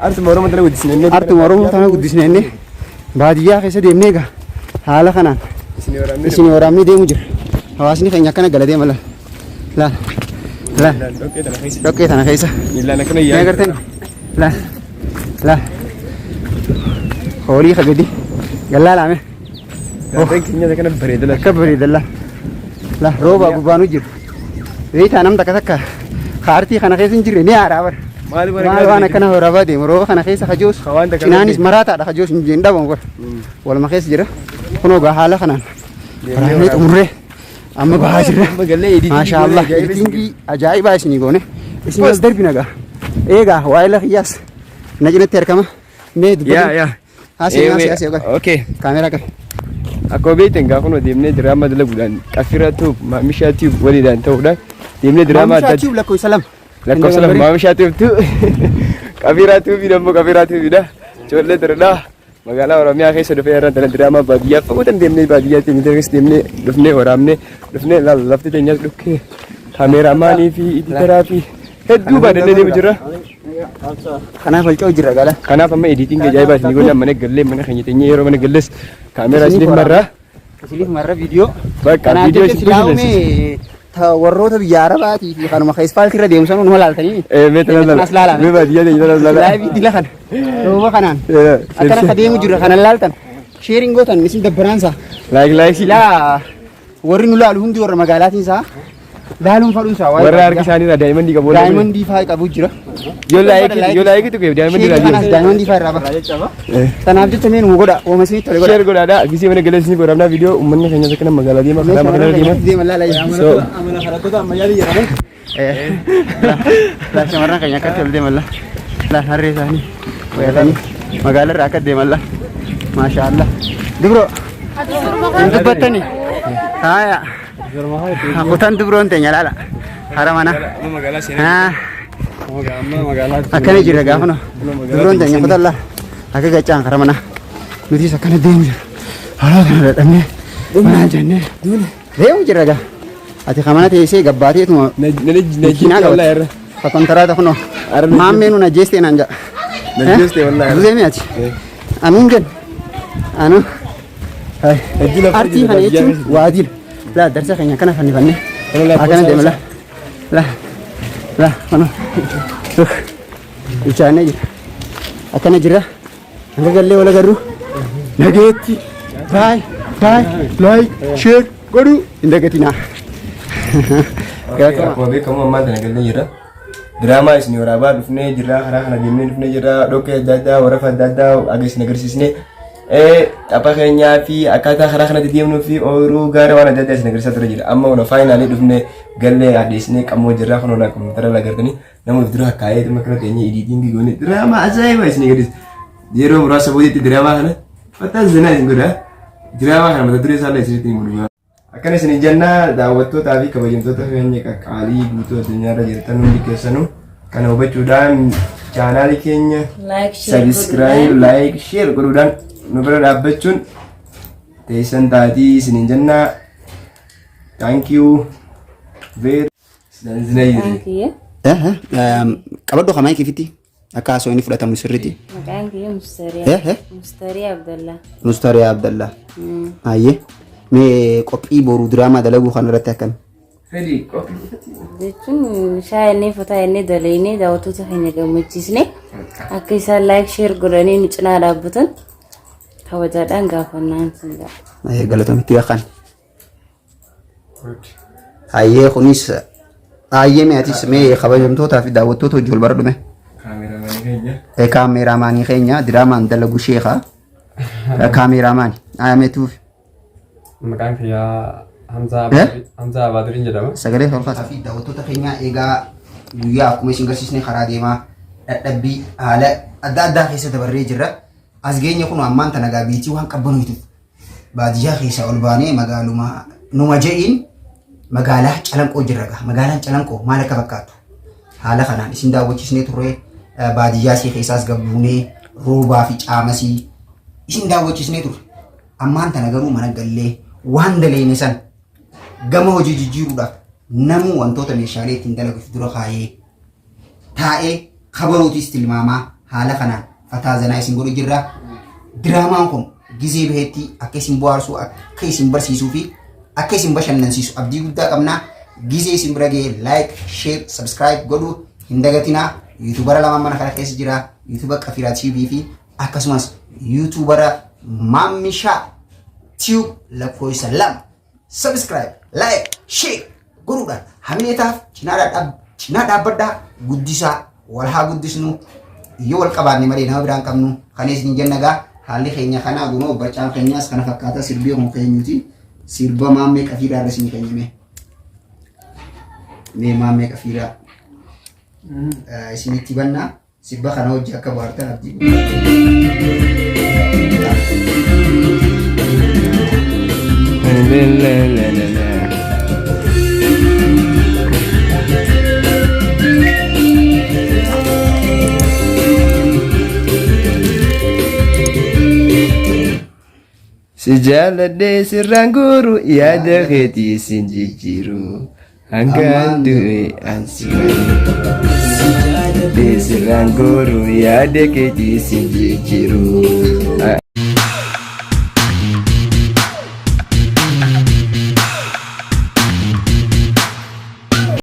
Artuma Oromoo tana guddisne inni. Artuma Oromoo tana guddisne inni baadiyyaa keessa deemnee egaa haala kanaan isin waraabnee deemu jira. Hawaasni keenya akkana gala deema laal. Laal. Laal. Dhoqqee tana keessa. Dhoqqee tana keessa. Miillaan akkana Mee iyyaa. agartan? Laal. Laal. Horii ka gadi. Gallaa laame. Daandeen keenya akkana bareeda laal. Akka bareeda laal. Laal rooba gubbaanu jiru. Beektaa nam takka takka kaartii kana keessa hin jirre ni haaraa bara. Maali waan Maal waan akkana waraabaa deemu rooba kana keessa kajoos Ka waan takka cinaanis deemu. maraataadha kajoos hin hin dhabamu bara. Waluma keessa jira. Kunoo gaa haala kanaan waraabnee xumurree amma bahaa jirra. Amma gallee editingii Maashaa Allah goone ajaa'iba editingii ajaa'ibaa isinii goone. Isin as darbina gaa. Eegaa waa'ee kiyyaas na cinatti argama. Mee dubbatu. Yaa yaa. Haasii haasii haasii yookaan Okay. kaameeraa qabi. Akkuma beektan gaafa nu deemnee diraamaa dalaguudhaan Qaffira Tube Maamishaa Tube waliidhaan ta'uudhaan deemnee diraamaa adda Maamishaa Tube lakkoofsa 2. Lakkoofsa 2 Maamishaa Tube tu Qaffira Tube immoo Qaffira Tube dha. Ijoollee durdhaa magaalaa Oromiyaa keessa dhufee irra tana diraamaa baadiyyaa fagoo tan deemnee baadiyyaatti ni keessa deemnee dhufnee waraabnee dhufnee lafti teenyas dhukkee kaameeraamaanii fi editaraa fi hedduu baadannee deemu jirra. Kanaaf holcoo jirra gala. Kanaaf amma editing ajaa'ibaa isin godhan mana gallee mana keenya teenyee yeroo mana galles kaameeraa isiniif marraa. Isiniif marra viidiyoo. Bakka Kanaaf viidiyoo jecha isin silaa bashannansiisa. uumee warroota biyya Arabaatii fi kanuma ka ispaaltii irra deemu sanuu numa laaltanii. Mee tana laala. As laalaa. Mee baadiyyaa teenya tana laala. Laayivii dila kana. Rooba kanaan. Akkana ka deemu jirra kana laaltan. Sheeriin gootan isin dabbaraansa. Like like. Silaa warri nu laalu hundi warra magaalaatiin isaa laaluun fadhuun isaa waa'ee Warra harki isaanii irraa daa'imman qabu. daa'imandii fa'aa qabu jira. Yoo like yoo like tuqe daa'imman Sheerii irraa kanaas deemu. daa'imandii fa'aa irraa baha. Tanaaf jecha mee nu godha ooma isinitti tole godha. Share godhaadha. Gisee mana galee isinii godhamnaa viidiyoo uummanni keenya akkana magaalaa deema karaa magaalaa deema. Deema laala jira. So Laa shamarran keenya akkatti ol deeman laa. Laa harree isaanii qoyatanii magaalaa irraa akka deeman laa. Maashaa Allah. Dubro hin dubbattani. Haaya. Kutan dubroon teenya laala. Hara mana. Haa. Akkana jira gaafa nu. Dubroon teenya kutan laa. Akka gachaan kara mana. Nutis akkana deemu jira. Haala kana dadhabnee. Maal jennee. Deemu jira gaa. Ati kamana teessee gabbaateetuma makiinaa qabata. Ka kontaraata kunoo. Maammee nu najjeestee naan jedha. Najjeeste wallaahi. Duzee mi ati? Anuun jenna. Anu. Artii kana jechuun waadila. Laa darsa keenya akkana fannifannee. Akkana deema laa. Laa. Laa kunoo. Bilchaannee jira. Akkana jira. Hanga gallee wal agarru nageetti baay baay like share godhuu hin dagatinaa. Galatoomaa. Akkuma beekamu ammaan tana gallee jirra. Diraamaa isin waraabaa dhufnee jirra karaa kana deemnee dhufnee jirra dhoqqee adda addaa warafa adda addaa aga isin agarsiisnee tapha keenyaa fi akkaataa karaa kanatti deemnuu fi ooyiruu gaara waan adda addaa isin agarsiisaa ture jira. Amma wana faayinaalii dhufnee gallee addeessinee qammoo jirra kun olaa kompiitara lagartanii nama of dura kaa'ee dhimma kana teenyee editing goone diraamaa ajaa'iba isin agarsiisa. Yeroo muraasa boodatti diraamaa kana fataa zinaa isin godha. Diraamaa kana mata duree isaallee isinitti hin godhu. Akkana isin jennaa daawwattootaa fi kabajamtoota keenya qaqqaalii guutuu addunyaarra jirtan hundi keessanuu kana hubachuudhaan chaanaalii keenya Like, share subscribe, like, share godhuudhaan nu bira dhaabbachuun teessan taatii isiniin jennaa. Thank you very Maqaan kiyya Qabadhu kamaa kifitti akka haasoo inni fudhatamu sirriitti. Maqaan kiyya Mustariyaa. Eh, eh. Mustariyaa Abdallaa. Mustariyaa Abdallaa. Ayyee. Mee qophii boruu diraamaa dalaguu kana irratti akkami? Fedhi qophii. Jechuun shaayinee fataa inni dalaynee daawwattoota keenya gammachiisne akka isaan like share godhanii nu cinaa dhaabbatan kabajaadhaan gaafannaan sun ga'a. Galatoomitti yakkaan. Hayyee kunis hayyee mee atis mee kabajamtootaa fi daawwattoota hojii wal bara dhume. Kaameraamaanii keenya. Kaameraamaanii keenya diraamaan dalagu sheekaa. Kaameraamaani. Ayametuuf. Maqaan kiyyaa Hamzaa Eh? Hamzaa Abaadiriin jedhama. Sagalee tolfaa fi daawwattoota keenyaa egaa guyyaa akkuma isin garsiisne karaa deemaa dadhabbii haala adda addaa keessa dabarree jirra. As geenye kun ammaan tana gaa biitii waan qabbanooytuuf baadiyyaa keessaa ol baanee magaaluma numa je'iin magaalaa Calanqoo jirra gaa. Magaalaan Calanqoo maal akka fakkaattu haala kanaan isin daawwachiisnee turre baadiyyaa isii keessaas gabbuunee roobaa fi caamasii isin daawwachiisnee turre. Ammaan tana garuu mana gallee waan daleene san gama hojii jijjiiruudhaaf namuu wantoota meeshaalee ittiin dalaguuf dura kaayee taa'ee kabarootis tilmaamaa Haala kanaan fataa zanaa isin godhu jirra. Diraamaan kun gizee bahetti akka isin bohaarsu, akka isin barsiisuu fi akka isin bashannansiisu abdii guddaa qabna. Gizee isin bira ga'e like, share, subscribe godhu hin dagatinaa. Yuutubara lamaan mana kana keessa jira. Yuutuba Qafiraa TV fi akkasumas yuutubara Maammishaa Tube lakkoofsa 2. Subscribe, like, share godhuudhaan hamilee taaf cinaa dhaabbadhaa guddisaa wal haa guddisnu yoo wal qabaanne malee nama biraan qabnu kan isin jenna gaa haalli keenya kanaa gunoo barcaan keenyaas kana fakkaata sirbii kun keenyuti sirba maammee qafiiraa irra isin keenyame mee maammee qafiiraa isinitti bannaa Sibba kana hojii akka bohaartan abdii guddaa. Si jaaladhee sirraan guuru yaada keetii sin jijjiiru hangaan du'e an si malee. Si jaaladhee sirraan guuru yaada keetii sin jijjiiru.